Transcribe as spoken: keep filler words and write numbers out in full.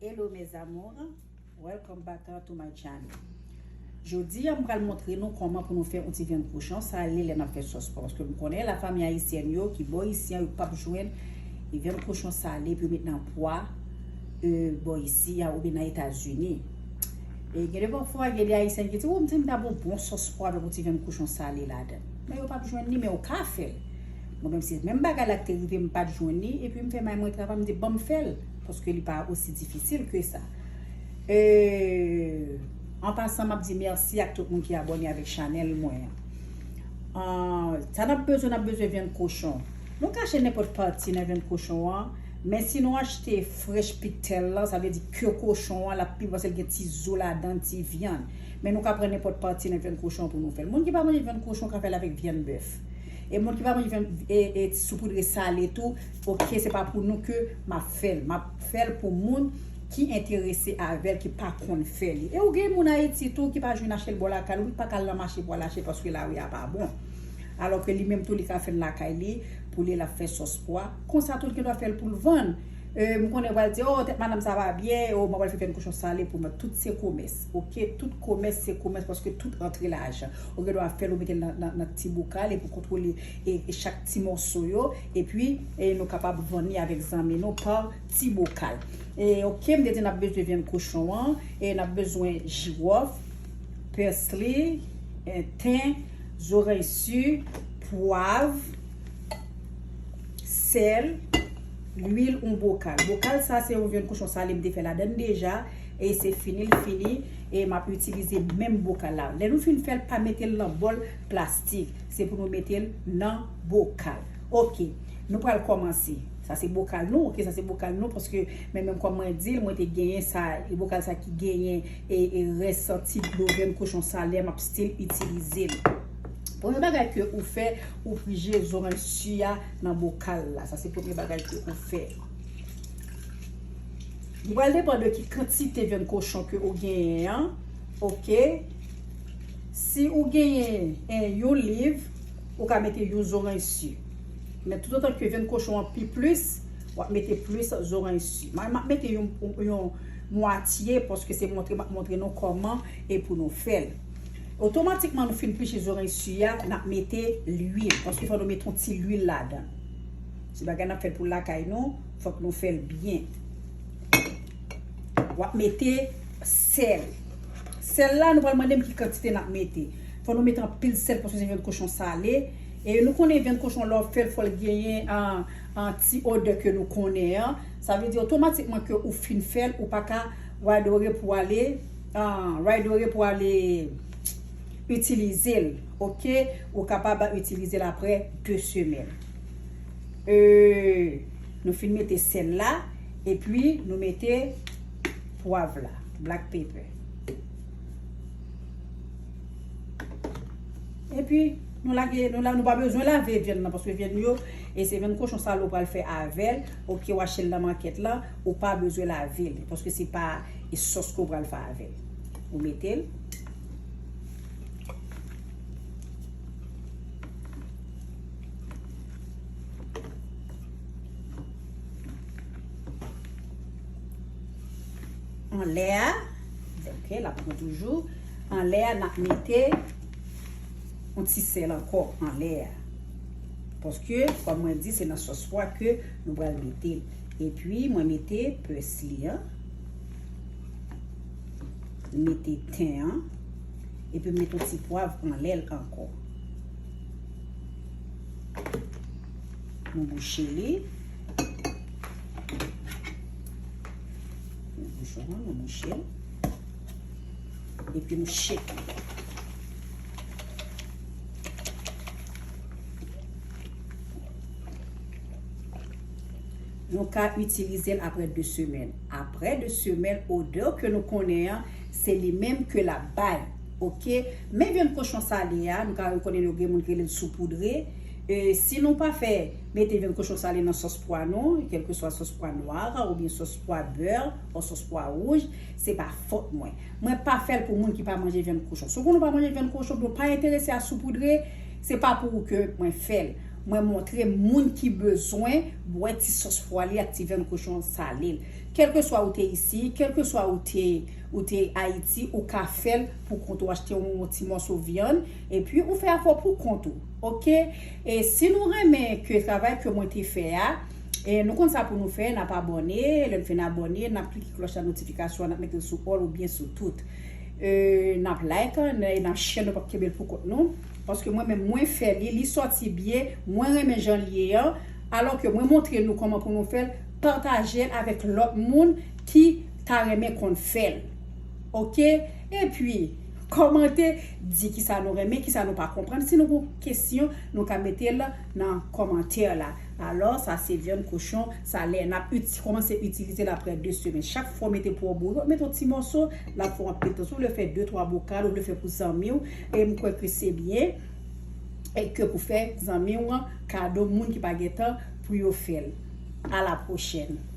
Hello mes amours, welcome back to my channel. Jodi a m pral montre nou kòman pou nou fè yon ti vyann kochon sale lè n ap fè sòs pwa, paske m konnen lafanmi ayisyèn yo ki bò isi a yo p ap jwenn vyann kochon sale pou yo met nan pwa bò isi a oubyen nan Etazini. E gen de pafwa gen de ayisyèn ki di, "Ou m di m ta bon bon sòs pwa avèk yon ti vyann kochon sale ladan." Men yo p ap jwenn li, men ou ka fè l. Mwen menm se menm bagay la ki te rive m pa t jwenn li, epi m fè may mwen travay, m di ban m fè l, paske li pa osi difisil ke sa. E, an pasan, m ap di mèsi ak tout moun ki abòne avèk chanèl mwen an. Ah, sa n ap bezwen, n ap bezwen vyann kochon. Nou ka achte nenpòt pati nan vyann kochon an, men si nou achte fresh pigtail lan, sa vle di ke kochon an, l ap pi bon paske l gen ti zo ladan, ti vyann. Men nou ka pran nenpòt pati nan vyann kochon an pou nou fè l. Moun ki pa manje vyann kochon ka fè l avèk vyann bèf. E moun ki pa manje vyann e, e ti soupoudre sale tou, oke, se pa pou nou ke m ap fè l. M ap fè l pou moun ki enterese avè l, ki pa konn fè li. E ou gen moun Ayiti tou ki pa jwenn achte l bò lakay li, ou pa ka al nan mache pou al achte paske lari a pa bon. Alò ke li menm tou li ka fè l lakay li, pou li l ap fè sòs pwa. Konsa tou l gen dwa fè l pou l vann. E, m konnen w pral di, "O, tèt madanm sa pa byen, o, mwen pral fè vyann kochon sale pou mwen." Tout se komès, oke? Tout komès se komès paske tout antre lajan. Ou gen dwa fè l, ou mete l nan, nan, nan ti bokal epi w kontwole e, e chak ti mòso yo. Epi, e, nou kapab vann li avèk zanmi nou pa ti bokal. E, oke, m te di n ap bezwen vyann kochon an, e n ap bezwen jiwòf, pèsli, e, ten, zoranj si, pwav, sèl, lwil, yon bokal. Bokal sa se yon vyann kochon sale m te fè ladan l deja, e se fini l fini, e m ap itilize menm bokal la. Lè nou fin fè l, pa mete l nan bòl plastik. Se pou nou mete l nan bokal. Oke, nou pral kòmanse. Sa se bokal nou, oke, sa se bokal nou, paske men menm kòm mwen di l, mwen te genyen sa, e bokal sa ki genyen e, e rès ti dlo vyann kochon sale a, m ap still itilize l. Premye bagay ke ou fè, ou frije zoranj si a nan bokal la. Sa se premye bagay ke ou fè. Li pral depann de ki kantite vyann kochon ke ou genyen an. Oke. Si ou genyen en, yon liv, ou ka mete yon zoranj si. Men toutotan ke vyann kochon an pi plis, w ap mete plis zoranj si. Mwen, m ap mete yon, yon mwatye paske se montre, m ap montre nou kòman e pou nou fè l. Otomatikman nou fin pliche zoranj si a, n ap mete lwil, paske fò nou mete yon ti lwil ladan. Se bagay n ap fè l pou lakay nou, fòk nou fè l byen. W ap mete sèl. Sèl la, nou pral mande m ki kantite n ap mete. Fò nou mete anpil sèl paske se vyann kochon sale. E nou konnen vyann kochon lè w ap fè l, fò l genyen an, an ti odè ke nou konnen an. Sa vle di otomatikman ke ou fin fè l, ou pa ka radore pou ale, an, radore pou ale itilize l, oke? Ou kapab itilize l apre de semèn. E, nou fin mete sèl la, epi nou mete pwav la, black pepper. Epi, nou lage, nou la, nou pa bezwen lave vyann nan, paske vyann yo, e se vyann kochon sale ou pral fè avè l, oke, w achte l nan makèt la, ou pa bezwen lave l, paske se pa e sòs ke w pral fè avè l. Ou mete l. Anlè a, oke, l ap pran toujou. Anlè a, n ap mete yon ti sèl ankò anlè a. Paske, kòm mwen di, se nan sòs pwa ke nou pral mete l. Epi, mwen mete pèsli an. Mete ten an. Epi, mete yon ti pwav anlè l ankò. Nou bouche li. Nou bouche, nou bouche l. Epi nou shake li. Nou ka itilize l apre de semèn. Apre de semèn, odè ke nou konnen an, se li menm ke l ap bay. Oke? Men vyann kochon sale a, nou ka rekonnen yo gen moun ki rele l soupoudre. E, si nou pa fè, mete vyann kochon sale nan sòs pwa nou, kèlkeswa sòs pwa nwa, oubyen sòs pwa bè, ou sòs pwa wouj, se pa fòt mwen. Mwen pa fè l pou moun ki pa manje vyann kochon. Si w konnen w pa manje vyann kochon, oubyen w pa enterese a soupoudre, se pa pou ou ke mwen fè l. Mwen montre moun ki bezwen bwè ti sòs pwa li ak ti vyann kochon sale l. Kèlkeswa ou te isi, kèlkeswa ou te ou te Ayiti, ou ka fè l pou kont ou, achte yon ti mòso vyann, epi ou fè afè w pou kont ou. Oke? E si nou renmen ke travay ke mwen te fè a, e nou konn sa pou nou fè, n ap abòne, lè n fin abòne, n ap klike klòch la notifikasyon, n ap mete l sou all oubyen sou tout. E, n ap like, n, n ap share, nou p ap kenbe l pou kont nou. Paske mwen menm, mwen fè li, li sòti byen, mwen renmen jan l ye an. Alò ke mwen montre nou kòman pou nou fè l, pataje l avèk lòt moun ki ta renmen konn fè l. Oke? Epi, kòmante, di kisa nou renmen, kisa nou pa konprann. Si nou gen kesyon, nou ka mete l nan kòmantè la. Alò, sa se vyann kochon, sa lè n ap uti, kòmanse itilize l apre de semèn. Chak fwa w mete pou w boure, w mete yon ti mòso, l ap fè w anpil tan. Si w vle fè de, twa bokal, ou vle fè pou zanmi w, e m kwè ke se byen, e ke pou fè zanmi w an kado, moun ki pa gen tan pou yo fè l. A la pwochèn.